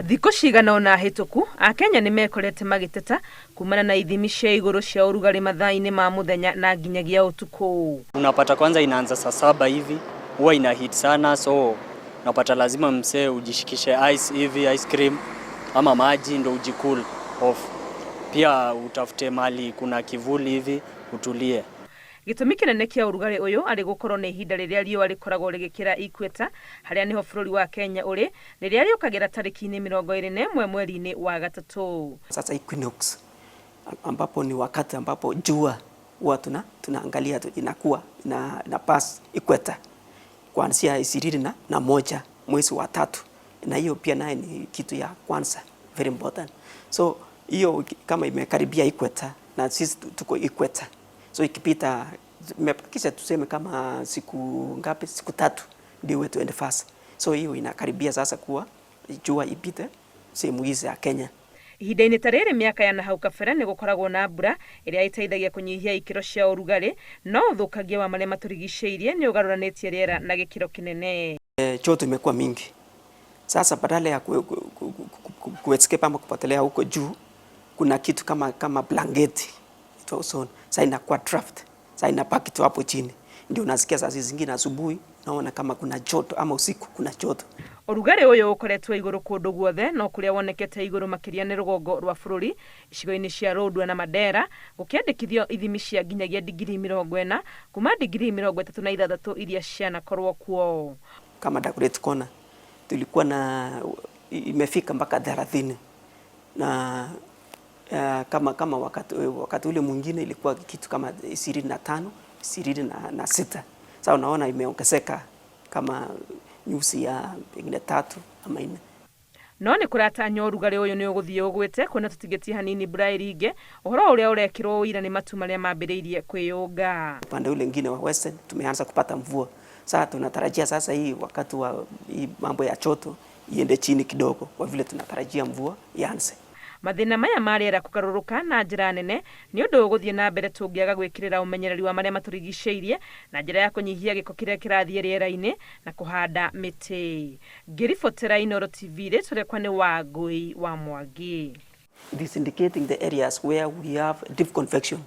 Thikũ cigana ũna hĩtũku, Akenya nĩ mekorete magĩteta kumana na ithimi cia igũrũ cia ũrugarĩ mathaa-inĩ ma mũthenya na nginyagia ũtukũ. Unapata kwanza inaanza saa 7 hivi, huwa ina hit sana, so unapata lazima msee ujishikishe ice hivi, ice cream ama maji ndo ujicool off. Pia utafute mahali kuna kivuli hivi utulie. Gĩtũmi kĩnene kĩa ũrugarĩ ũyũ arĩ gũkorwo nĩ ihinda rĩrĩa riũa rĩkoragwo rĩgĩkĩra equator, harĩa nĩho bũrũri wa Kenya ũrĩ, rĩrĩa rĩũkagĩra tarĩki-inĩ 21 mweri-inĩ wa gatatũ. Sasa equinox, ambapo ni wakati ambapo jua huwa tunaangalia tu inakuwa ina pass equator kuanzia 21 mwezi wa tatu, na hiyo pia naye ni kitu ya kwanza very important. So hiyo kama imekaribia equator na sisi tuko equator, so ikipita imebakisha tuseme kama siku ngapi, siku 3 ndio iwe 21. So hiyo inakaribia sasa kuwa jua ipite sehemu hizi ya Kenya. Ihinda-inĩ ta rĩrĩ mĩaka ya nahau kabere nĩ gũkoragwo na mbura ĩrĩa ĩteithagia kũnyihia ikĩro cia ũrugarĩ, no ũthũkangia wa marĩa matũrigicĩirie nĩ ũgarũranĩtie rĩera na gĩkĩro kĩnene. Joto imekuwa mingi sasa, badala ya ku escape ama kupotelea huko juu, kuna kitu kama blanketi inaitwa ozone. Sasa inakuwa trapped, sasa inabaki tu hapo chini, ndio unasikia saa zingine asubuhi naona kama kuna joto ama usiku kuna joto. Ũrugarĩ ũyũ ũkoretwo igũrũ kũndũ guothe, no kũrĩa wonekete igũrũ makĩria nĩ rũgongo rwa bũrũri, icigo-inĩ cia Lodwar na Mandera gũkĩandĩkithio ithimi cia nginyagia digiri 40 kuma digiri 36 iria cianakorwo kuo. Kama Dagoretti Corner tulikuwa na imefika mpaka 30 na kama wakati ule mwingine ilikuwa kitu kama 25, 26. Sasa unaona imeongezeka kama nyuzi ya pengine tatu ama nne. No nĩ kũratanywo ũrugarĩ ũyũ nĩ ũgũthiĩ ũgwĩte kuona tũtigĩtie hanini mbura ĩringe, ũhoro ũrĩa ũrekĩrwo ũira nĩ matu marĩa mambĩrĩirie kwĩyũnga. Upande ule mwingine wa Western tumeanza kupata mvua. Sasa tunatarajia sasa hii wakati wa hii mambo ya joto iende chini kidogo, kwa vile tunatarajia mvua ianze. Mathĩna maya ma rĩera kũgarũrũka na njĩra nene nĩ ũndũ ũgũthiĩ na mbere tũngĩaga gwĩkĩrĩra ũmenyereri wa marĩa matũrigicĩirie na njĩra ya kũnyihia gĩko kĩrĩa kĩrathiĩ rĩera-inĩ na kũhanda mĩtĩ. Ngĩribotera Inooro TV, rĩtwa rĩakwa nĩ Wangũi wa Mwangi. It is indicating the areas where we have deep convection.